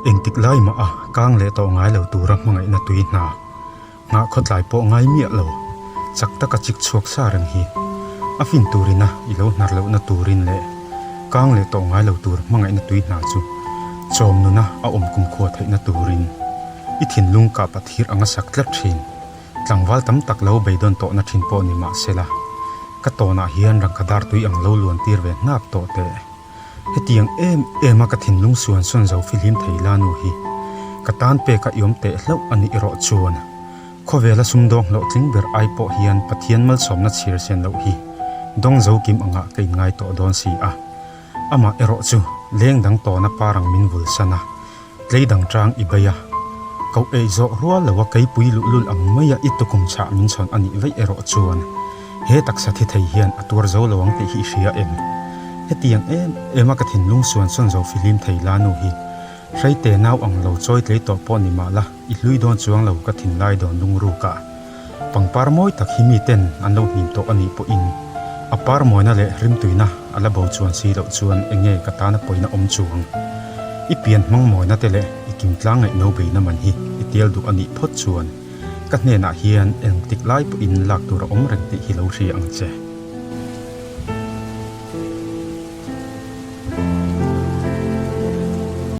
Engtik lai mah a kang leh tawh ngai lo tura hmangaihna tui hna nghah khawtlai pawh ngai miah lo, chak taka chik chhuak sa reng hi. A fin turina i lo hnar lohna turin leh kang leh tawh ngai lo tur hmangaihna tui hna chu chawm nuna a awm kumkhua theihna turin i thinlung kah pathir anga sak tlat thin. Tlangval tam tak lo beidawn tawhna thin pawh ni mah sela, ka tawnah hian rangka dar tui ang lo luan tir ve hnap tawh teh. Hetiang em em a ka thinlung suan sawn zo fihlim thei la nu hi ka tan pek a iawm teh hlauh a nih erawh chuan khawvela sumdawng hlawhtling ber ai pawh hian Pathian malsawmna chhir sen loh hi dawng zo kim angah ka inngai tawh dawn si a. Amah erawh chu leng dang tawna parang min vul san a. Tlei dang tang i bei a, koh eih zawh rual lo a keipui luhlul ang mai a i tukum chhah min chhawn a nih veih erawh chuan he taksa thi thei hian a tuar zo lo ang tih hi i hria em? Hetiang em em a ka thinlung suan sawn zo fihlim thei la nu hi Hreite nau ang lo chawi tlei tawh pawh ni mah la i hlui dawn chuang lo ka thinlai dawn lungruk a. Pangpar mawi tak hi miten an lo hnim tawh a nih pawhin a par mawina leh rimtuina a la bo chuan si loh chuan eng nge ka tana pawina awm chuang? I pian hmang mawina te leh i kimtlang ngaih no beina man hi i tel duh a nih phawt chuan ka hnenah hian engtik lai pawhin lak tur a awm reng tih hi lo hria ang che.